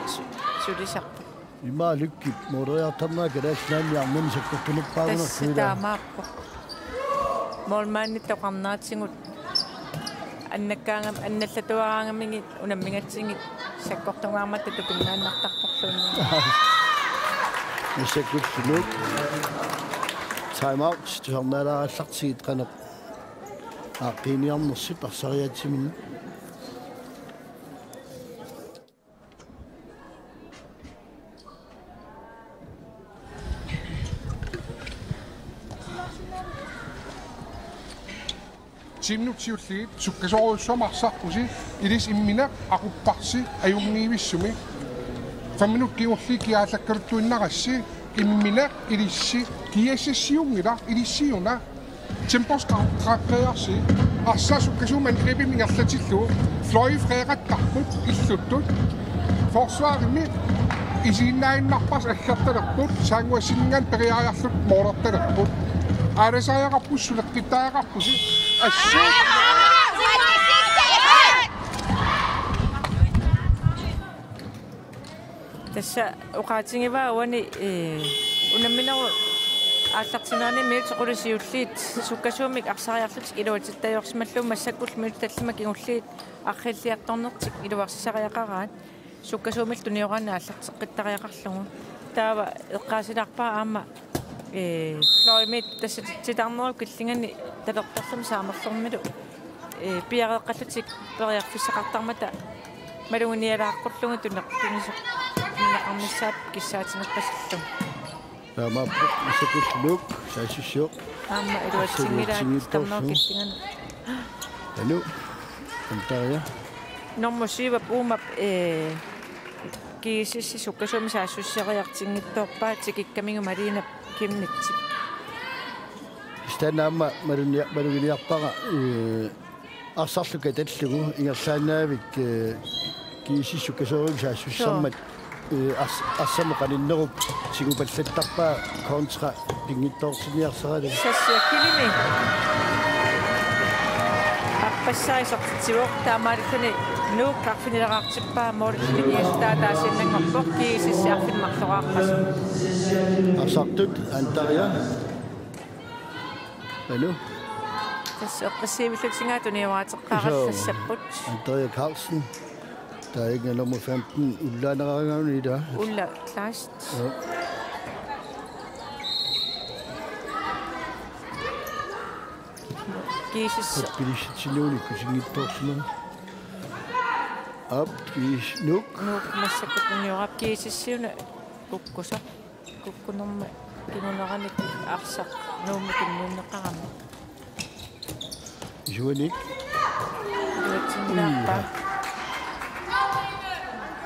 su-, sulisarput. Immaqa Lykkip måleriartarnera Kalaallit Nunaanni arnani sakkortunerpaagunarpoq. Tassa ilaa. Taamaappoq. Målmandit oqarnaatigut annakkaangam-, annallatuaraangamigit unammigatsigit sakkortungaarmata tupinnartarporluunniit. Massakkut Nuuk. Time out. Tusarnaalaarallartigit qanoq aaqqiiniarnersut arsariaatsiminnut. Ti minutsit siulliit sukkasoorujussuarmik arsarpusi, ilissi immineq aqupparsi ajunngivissumik. Fem minutsit kingulliit kiaallakkaluttuinnarassi, immineq ilissi G S S-iunngilaq, ilissiuna. Tempo skarptrækkeersi. Arsaat sukkasuumik angrebimik ingerlatillugu. Fløjit freeqattarput illuttut. Forsvarimi isiinnaaginnarparsi aggertalerput. Saannguassinninngaanniit periariarlutik målertalerput. Aalasariaqarpusi, suleqqittariaqarpusi. Assut. Tassa oqaatigivaa uani, ee, unamminerup aallartinnerani minutsit qulit siulliit sukkasuumik arsariarlutik iluatsittajoorsimallugu massakkullu minutsit tallimat kingulliit arriilliartornertik iluarsisariaqaraat sukkasuumillu tunioraanni aallarteqqittariaqarlugu. Taava eqqaasilaarpara aamma Ee, fløjimit tassa titarnerup killingani talerperlumi saamerlormilu, ee, piareeqqallutik periarfissaqartarmata maluginialaaqqullugu tuneq-, tunisoq-, tunineqarnissaat kissaatigeqqassallugu. Taamaappoq, massakkut Nuuk saassussivoq. Aamma iluatsinngilaa titarnerup killingani. Anu, Antaria. Normu syvip uumap, ee, GSS sukkasuumik saassusseriartunngitsoorpaa tikikkamiuk Malene Chemnitz. Istanama malunia-, maluginiarpara, eh, arsarlu katallugu ingerlaannavik, eh, GSS sukkasuumik saassussarmat, eh, ars-, arsamut qaninnerup tigupallattarpaa kontra pinngitsoortinniarsaralugu. Sassia Kilimi. Aappassaa isertitsivoq, taamaalilluni Nuuk arfinileraartippaa måliligiastaa ataasiinnanngorpoq, GSS arfineq-marloraarpasoq. Arsartut Antaria. Anu. Tassa eqqissiivillutigaat tunniuaateqqaarallassapput. Antaria Carlsen. Tainga nummer femten, ullaaneraangaani ila. Ulla Kleist. Ja. GSS. Pilisitsinuuni kusinngitsoorsimavoq. Aap, GSS Nuuk. Nuuk massakkut tunniuaap GSS-iuna kukkusoq. Kukkunerma kinguneranit arsaq Nuummi tunniunneqarami. Isuanik. Iluatsinnaappa.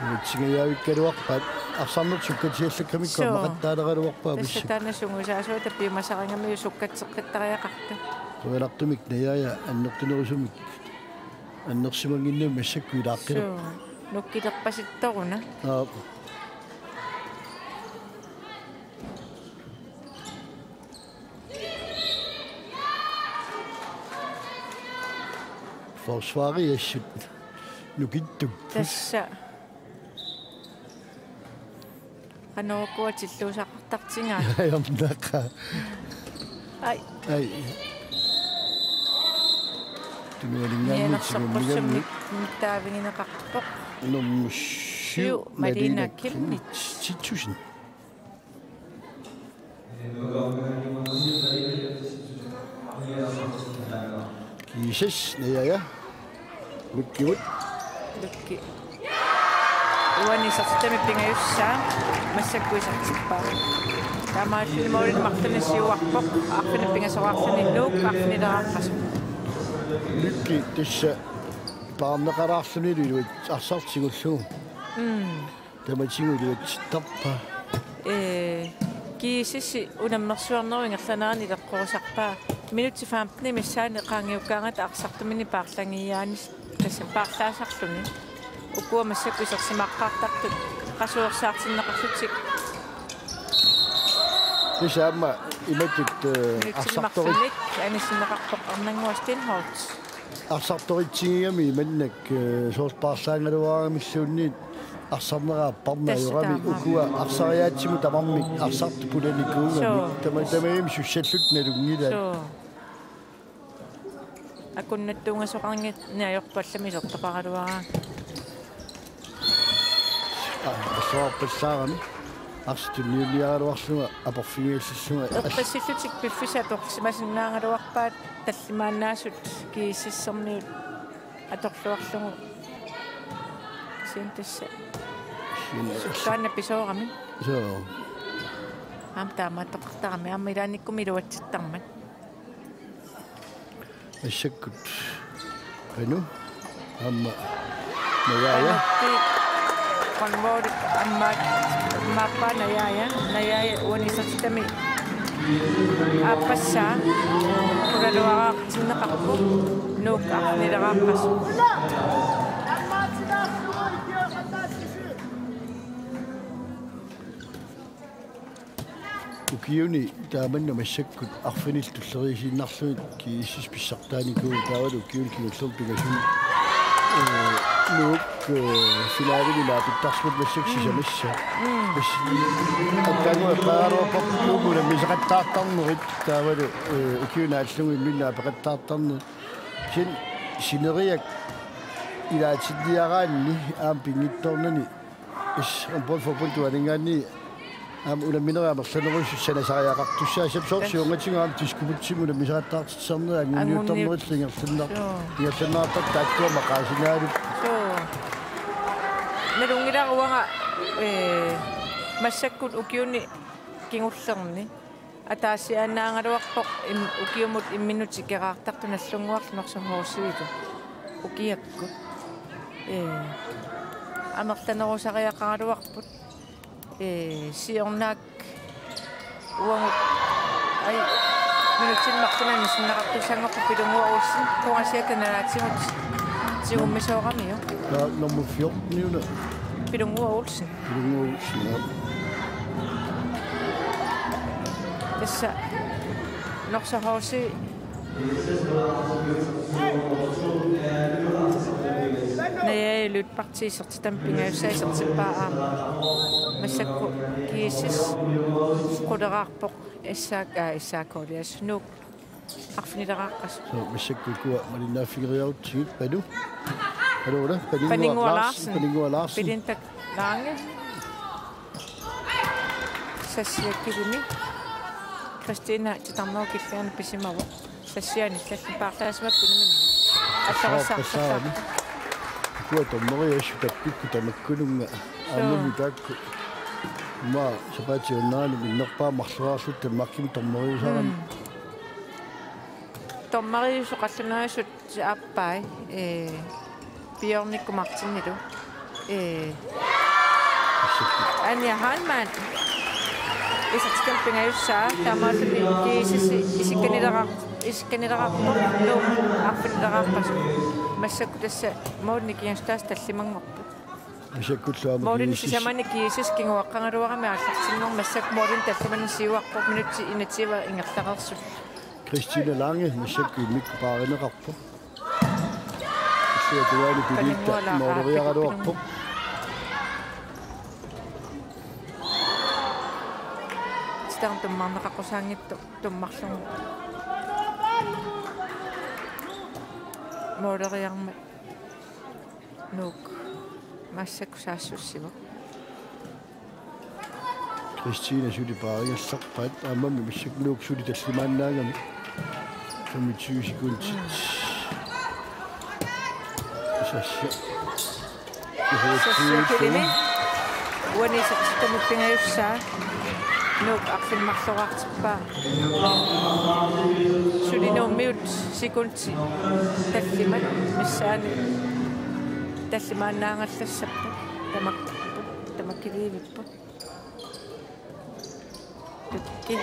Iluatsingajavikkaluarpat arsarneq sukkatiallakkamikku. Suu. Ammaqattaaleraluarpaa. Tassa pissuk. Taanna sungiusaasuata piumasarigamik sukkatseqqittariaqartoq. Qujanartumik najaaja annertunerusumik annersimannginnami massakkut ilaaqqilerpoq. Suu. Nukkilerpasittoruna. Aap. Forsvari assut nukittup. Tassa. Qanoq ukua tilluusaqartartigaa. Ajornaqa. Ai. Ai. Tunualingaanni nianersorpussamik tigummigammi. Mit-, mittaavigineqarpoq. Nummer syv, syv, Malene Malene Chemnitz. Chemnitz. Ti tusind. GSS, najaaja. Nukkimut. Nukki. Uani isertitami pingajussaa. Massakkut isertippaa. Taamaalluni målinik marlunnik siuarpoq. Arfineq-pingasoraarluni Nuuk arfinileraarpasoq. Nukki tassa paarneqalaarlunilu iluat arsartigullugu. Mm. Tamatigut iluatsittarpaa. Ee, GSS-i unammersuarnerup ingerlanerani ileqqorisarpaa. Minutsit femtenit missaanni qaangiukkaangata arsartuminnik paarlagiaanis-, tassa paarlaasarluni. Ukua massakkut isersimaaqqaartartut qasuersaartinneqarlutik. Tassa aamma imatut, ee, minutsit arsartorit-, marlunnik anissinneqarpoq Arnannguaq Steenholdt. Arsartoritsigigami imannak, ee, soorlu paarlaagaluaramilluunniit arsarnera apparneq. Tassa ajorami taamaammat. Ukua arsariaatsimut tamarmik arsartut pulanikuugamik. Suu. Tama-, tamarmik sussallutik nalunngilaat. Suu. Akunnattuungasoqarnginneq ajorput allamik isertoqaraluaraangat. Aa, assorpallaarami. Arsaq tunniunniaraluarlunga aporfigiallillunga. Eqqissillutik piffissaq atorsimasinnaagaluarpaat tallimaannaasut GSS-ermiut atorluarlugu. Kisianni tassa. Kisianni. Sukkaannaq pisoorami. Suu. Aamma taamaattoqartarami. Aamma ilaannikkumi iluatsittarmat. Massakkut. Qanoq? Aamma. Najaaja. Qanoq? Qanvoorip aamma, aamma aappaa najaaja. Najaaja uani isertitami aappassaa. Qulaluaraartinneqarpoq. Nuuk arfinileraarpasoq. Ukiuni taamanna massakkut arfinillit tulleriiaasiinnarlugit GSS pissartaanikuuvoq, taavalu ukiuni kingullermi pingasuni, ee, Nuuk, ee, finalemi naapittarsimavoq massakkut. Mm. Sisamassa. Mm. Tassa aamma eqqaagaluarparput Nuup unammisaqattaartarnerit, taavalu, ee, ukiup naallugu imminnut naapeqattaartarnerit. Kisianni sineriak ilaatinniaraanni aamma pinngitsoornani Is, håndbold, fodbold, du er dengang i, am, unamminerit amerlanerusut sanasariaqartussaassappat soorlu. Tassa. Siornatigut aamma Diskobugtimi unammisaqattaartitsisarnerit anguniuttarnerillu. Anguniut-, ingerlannar-, joo. Ingerlanneqartartut taakkua maqaasinaallutik. Joo. Nalunngilara uanga, ee, massakkut ukiuni kingullerni ataasiaannaagaluarpoq im-, ukiumut imminnut tikeraartartoq Nagdlunguarlu Norsaq HC-lu ukiakkut. Ee, amerlanerusariaqaraluarput. Ee, siornaak uagut, ai, minutsinik marlunnik annissinneqartussanngorput Pilunnguaq Olsen, qungasiata nalaatigut tigummisooramiuk. Ja, nummer fjorten, Jule. Pilunnguaq Olsen. Pilunnguaq Olsen, ja. Tassa Norsaq H C Naja Lyberth isertitami pingajussaa isertippaa aamma. Massakkut GSS quleraarpoq, SAK, aa, SAK-liassaq, Nuuk arfinileraarpasi. So, massakkut ukua malinnaaffigeriarutsigit, Panu. Panu, Paninnguaq Larsen, Larsen. Paninnguaq Larsen. Belinda Lange. Sassia Kilimi. Kristina titarnerup killingani pisimavoq. Sassiani tassa paarlaasimapput nammineq. Allaqqasaarpassaarami. Ukua dommeriassut tappikkut tamakkununnga. Suu. Aammami taakku. Ima sapaatip unnerani minnerpaamik marloriarluta Danmarkimi dommeriusaarami. Mm. Dommeriusoq qallunaasut aappaat, ee, Bjørn Nico Martinilu. Ee, Anja Heilmann. Isertitami pingajussaa, taamaalilluni GSS isikkanileraar-, isikkanileraarpoq, Nuuk arfinileraarpasoq. Massakkut tassa målinik kiinsuttaasut tallimanngorput. Massakkullu aamma målinik GSS. Sisamani GSS kinguaqqagaluarami aallartinneq, massakkut målinik tallimanik siuarpoq, minutsit enogtyve ingerlareersut. Kristina Lange massakkut immikkut paarineqarpoq. Illuatungaani Belinda Paninnguaq Larsen måleriaraluarpoq. Titarneq tummarneqaqqusaanngitsoq tummarlugu. Måleriarmat Nuuk massakkut saassussivoq. Kristina suli paarigallarpaat, aammami massakkut Nuuk suli tallimaannaagami. Femogtyve sekundit. Sassia. Sassia Kilimi. Uani isertitami pingajussaa. Nuuk arfineq-marloriartippaa. Suli Nuummiut sekundit tallimat missaani tallimaannaagallassapput. Tamak-, tamakkiliivipput. Lykki.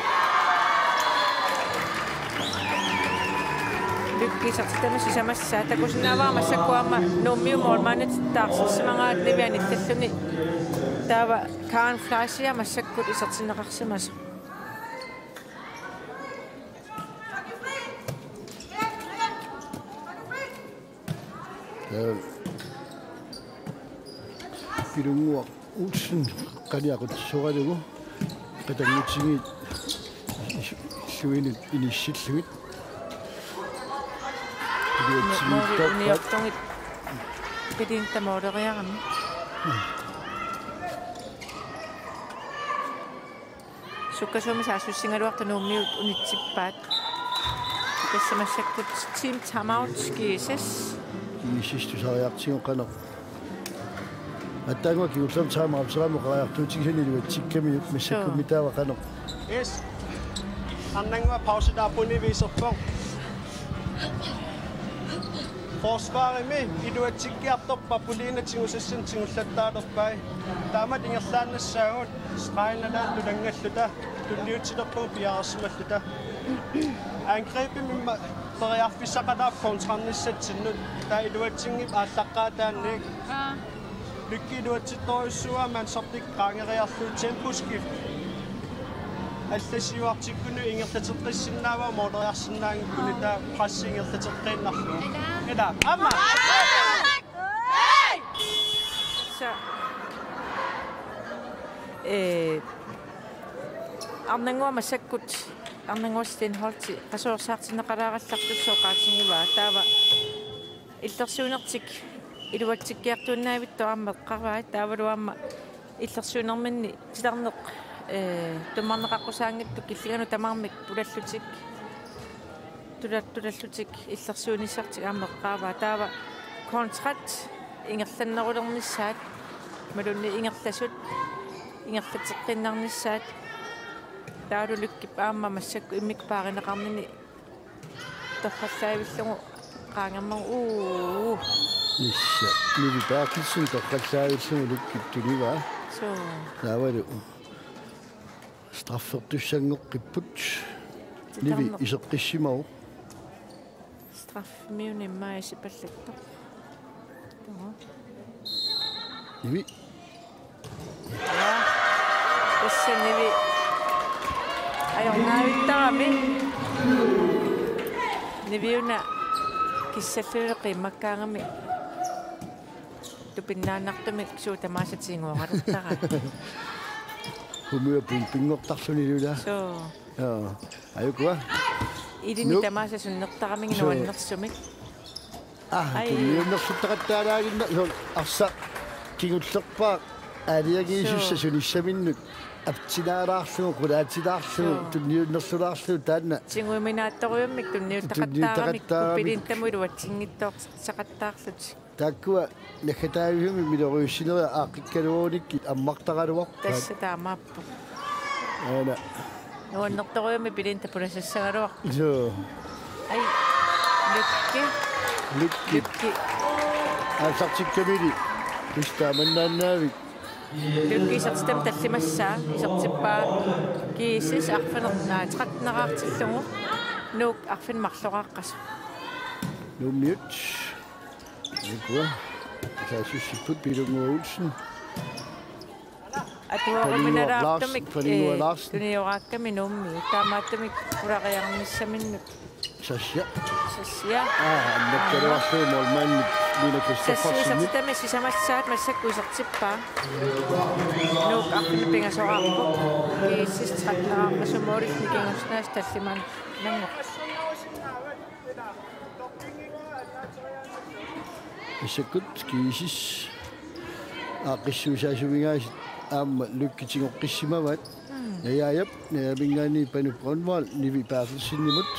Lykki isertitami sisamassaa. Takusinnaavara massakkut aamma Nuummiut målmandit taarsersimagaat nivianillalluni. Taava Karen Fleischer massakkut isertinneqarsimasoq. Ee, Pilunnguaq Olsen qaniaqutissoralugu qatanngutigiit illuinut inissillugit. Iluatsigiittarpaat. Uniortungit pitinta måleriarami. Sukkasuumik saassussigaluartut Nuummiut unitsippaat. Tassa massakkut team timeout GSS. GSS tusariartigu qanoq. Aatsaannguaq kingullermik timeout-eramik oqariartuutigisani iluatsikkamiuk massakkummi taava qanoq. Yes. Arnannguaq pause taarpuni viiserpoq. Forsvarimi iluatsikkiartorpaa puliina tigusassanik tigullattaalerpai. Taamatut ingerlaannassaagut stregen nalaani tulanngalluta, tunniutilerpagut piareersimalluta. Angrebimi immaqa periarfissaqalaarpoq kontrarnissatsinnut, taava iluatsinngippat aallaqqaataannik. Aa. Lykki iluatsittorujussuuaa mandsoptik qaangeriarlugu temposkift. Alla siuartikkunni ingerlateqqissinnaavara måleriarsinnaanngikkunik, taava pressi ingerlateqqiinnarlugu. Ila. Ila. Aamma. Sa-, ee, Arnannguaq massakkut, Arnannguaq Steenholdti qasuersaartinneqalaarallarlusi oqaatigivaa, taava illersuinertik iluatsikkiartuinnavittut aamma eqqaavai, taavalu aamma illersuinerminni titarneq, ee, tummarneqaqqusaanngitsoq killinganut tamarmik pulallutik, tula-, tulallutik illersuinissartik aamma eqqaavaa. Taava kontrat ingerlannerulernissaat, imaluunniit ingerlasut ingerlateqqiinnarnissaat. Taavalu Lykkip aamma massakkut immikkut paarineqarnini torrallaavillugu qaangermagu, uu. Nissa, Nivi Berthelsen toqqallavillugu Lukkip tunivaa. Suu. Taavalu straffertussanngoqqipput. Nivi Titarneq iseqqissimavoq. Straffimiuni immaqa isipallattoq. Tuma. Nivi. Ja. Tassa Nivi. Ajornaavittarami. Niviuna kissalluni qiimmakkaangami. Tupinnaannartumik suut tamaasa tiguaraluartaraa. Humiup pumpinngortarluni ilaa. Suu. Joo. Ajukua. Ilini Nuuk. Tamaasa sunnertaramik. Suu. Nuannersumik. Ah, ai. Tunniunnersuttaqattaalaaginna, suu, arsaq kingullerpaaq aalajangiisussaq. Suu. Sunissaminnut aptinaalaarlugu, qulaatilaarlugu, suu, tunniunnerlulaarlugu taanna. Tiguminaattorujummik tunniuttaqattaaramik, tunniuttaqattaaramik. Pupilintamut iluatsinngitsoortitseqattaarlutik. Taakkua naggataavisumik miloriussinerit aaqqikkaluarunikkit ammartaraluarpaat. Tassa taamaappoq. Aana. Nuannertorujummik pilinta pulasassagaluarpoq. Suu. Ai. Lykki. Lykki. Lykki. Aallartikkamili. Tassa taamannaannaavik. Lykki isertitami tallimassaa. Isertippaa G S S arfineq-, aa, tretten-eraartillugu. Nuuk arfineq-marloqaqqasoq. Nuummiut. Ajukua. Saassussipput Pilunnguaq Olsen. Atuaruminalaartumik, Paninnguaq Larsen, Paninnguaq, eh, Larsen. Tunioraakkami Nuummi. Taamaattumik pulariarnissaminnut. Sassia. Sassia. Aa, annakkaluarlugu målmandip Lina Kristoffersenip. Sassia isertitami sisamassaat massakkut isertippaa. Nuuk arfineq-pingasoqarpoq. G S S tretten-eraarpasoq målip nikingassutaasoq tallimaannanngorpoq. Massakkut G S S aaqqissuissaasuminngaanniit aamma Lykki tigoqqissimavaat. Mm. Najaajap, Najaamingaanniit Panu Grønvold, Nivi Berthelsenimut.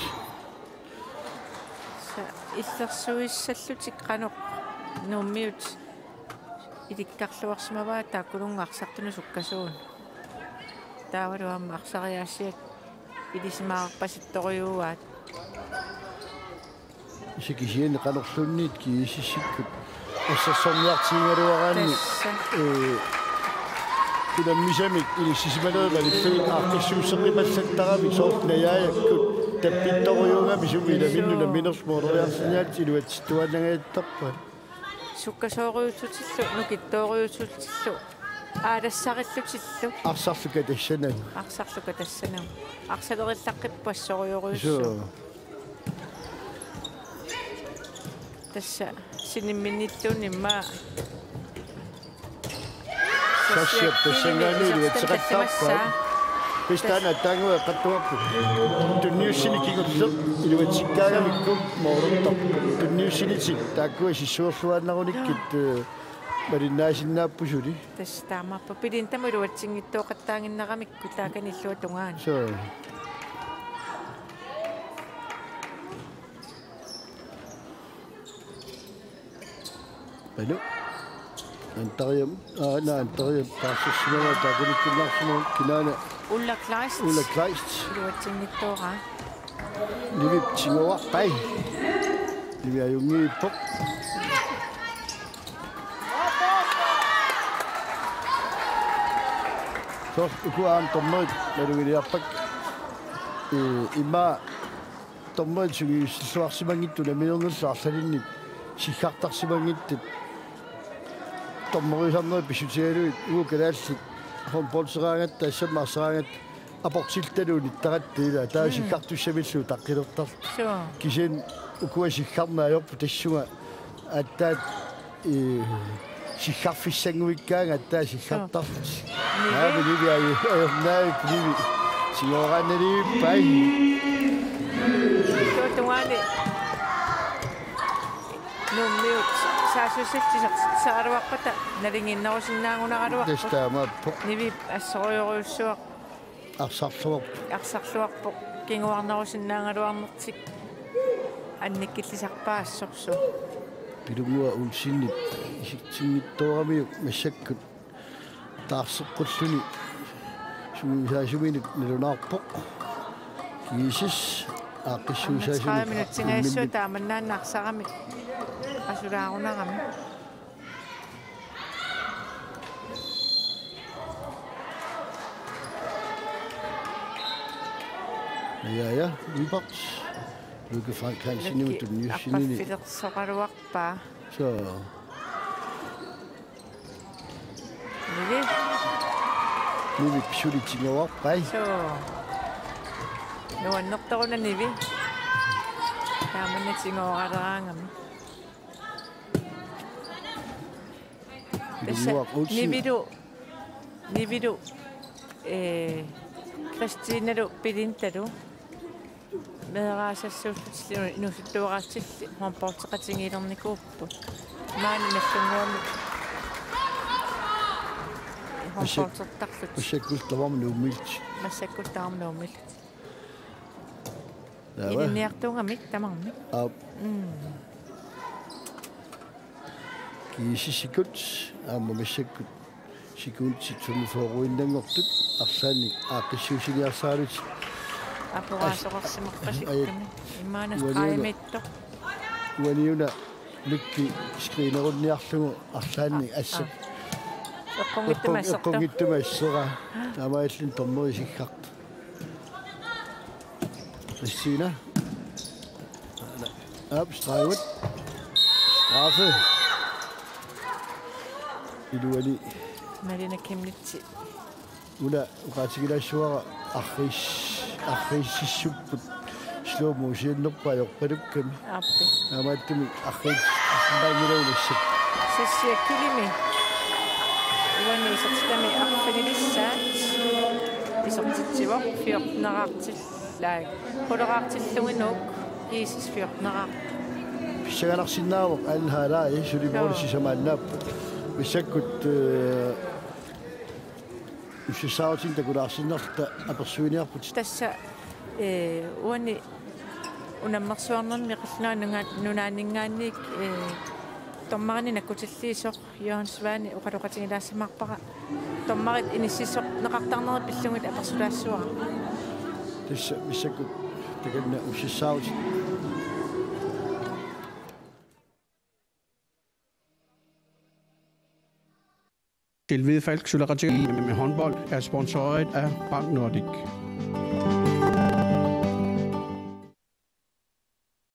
Sa illersuissallutik qanoq Nuummiut ilikkarluarsimavaat taakkununnga arsartunut sukkasuunut. Taavalu aamma arsariaassiat ilisimaarpasittorujuuaat. Kisianni qanorluunniit G S S-ikkut assersorniartigigaluaraanni. Tassa. Ee, unammisamik ilissisimanerit malillugu aaqqissuusseqqipallattaramik soorlu Najaajakkut tappittorujuugami sumi ilaminnut nammineq måleriarliniarlutik iluatsittuaannangajattarpaat. Sukkasoorujussutillu, nukittoorujussutillu, aalassarillutillu. Arsarlu katassanagu. Arsarlu katassanagu. Arsalerillaqqippoq assorujorujussuaq. Suu. Tassa sinimminnittuunimma. Sassiap tassanngaanniit iluatseqattaarpaat. Pistaana taangueqattuarpu. Tunniussineq kingulleq iluatsikkaangamikku målertarpoq. Tunniussinitik taakkua sissuerluaannarunikkit, eh, malinnaasinnaappusullu. Tassa taamaappoq. Pilintamut iluatsinngitsooqattaaginnaramikku taakani illuatungaani. Suu. Panu. Antariam. Aa, naa, Antariam. Taarsersimavaa takunikkunnaarsimavoq kinaana. Ulla Kleist. Ulla Kleist. Iluatsinngitsooraa. Nivip tigoorpai. Nivi ajunngiippoq. Soorlu uku aamma dommerit nalugiliarpakka. Ee, immaqa dommerit sungiussilluarsimanngitsut unamminerngillu arlalinnik siggartarsimanngitsut. Dommeriusarnerit pissutigalugit uagut kalaallit håndboldseraangatta, assammik arseraangatta aportillutaluunniit taratta ilaa. Taava, mm, siggartussamillu utaqqilertarlutik. Suu. Kisianni ukua siggarneq ajorput tassunga aatsaat, ee, siggarfissannguikkaangat aatsaat siggartarlutik. Suu. Nivi. Aamma Nivi aju-, ajornaavik Nivi. Tigooraannaliippai. Illuatungaani Nuummiut saassussisartitseraluarpata nalinginnerusinnaagunaraluarput. Tassa taamaappoq. Nivip assorujorujussuaq. Arsarluarpoq. Arsarluarpoq. Kinguarnerusinnaagaluarnertik annikillisarpaa assorsuaq. Pilunnguaq Olsenip isertinngitsooramiuk massakkut taarseqqulluni sungiusaasuminut nalunaarpoq. G S S aaqqissuissaasunik. Tredive minutsingajassua taamannaanna arsarami. Qasulaarunarami. Ja, ja, Lyberth. Lykke Frank Hansen, Lykke tunniussinini. Appaffilersoqaluarpaa. Så. Nivi. Nivi suli tiguarpai. Så. Nuannertoruna Nivi. Taamani tiguaraleraangami. Tassa Ilummuaq Olsen. Nivilu, Nivilu, eh, Christinalu Pilintalu. Meeraasassuullutillu inuusuttuaraatsilli håndboldeqatigiilernikuupput. Maani Nagdlunguami håndboldertarlutik. Massakkut tamarmik Nuummiillutik. Massakkut tamarmik Nuummiillutik. Taava. Ilinniartuugamik tamarmik. Aap. Mm. GSS-ikkut aamma massakkut sekundit femogfyrre-innanngortut arlaannik aaqqissuussiniarsaralutik. Aporaasoqarsimaqqasikkamik. Ajat. Imaana uaniuna, straimittoq. Uaniuna Lykke screenerunniarlugu arlaannik, aa, assap. Aa. Eqqunngitsumik assertoq. Eqqunngitsumik assera. Taamaalilluni dommeri isikkartoq. Christina. Aap, straigut. Straffe. Iluani. Malene Chemnitz. Una oqaatigilaassavara arriis-, arriississupput slow motionerput ajorpalukkami. Aappi. Taamaattumik arriissisinnaanngilagut assut. Sassia Kilimi. Uani isertitami arfinilissaat. Isertitsivoq fjorteneraartillaaq. Quleraartillugit Nuuk GSS fjorteneraartoq. Pissanganarsinnaavoq anden halvleg, suli. Joo. Målip sisamaannaapput. Massakkut, eh, ussassaarutinik takulaarsinnarluta apersuiniarputit. Tassa, eh, uani unammersuarnermi Qallunaat Nunga-, Nunaanninngaanniit, eh, dommerinik nakkutilliisoq Jørgen Svane oqaloqatigilaassamaarpara. Dommerit inissisorneqartarnerit pillugit apersulaassavara. Tassa massakkut takanna ussassaarut. Tilvide Falk suleqatiga med håndbold er sponsoreret af Bank Nordik.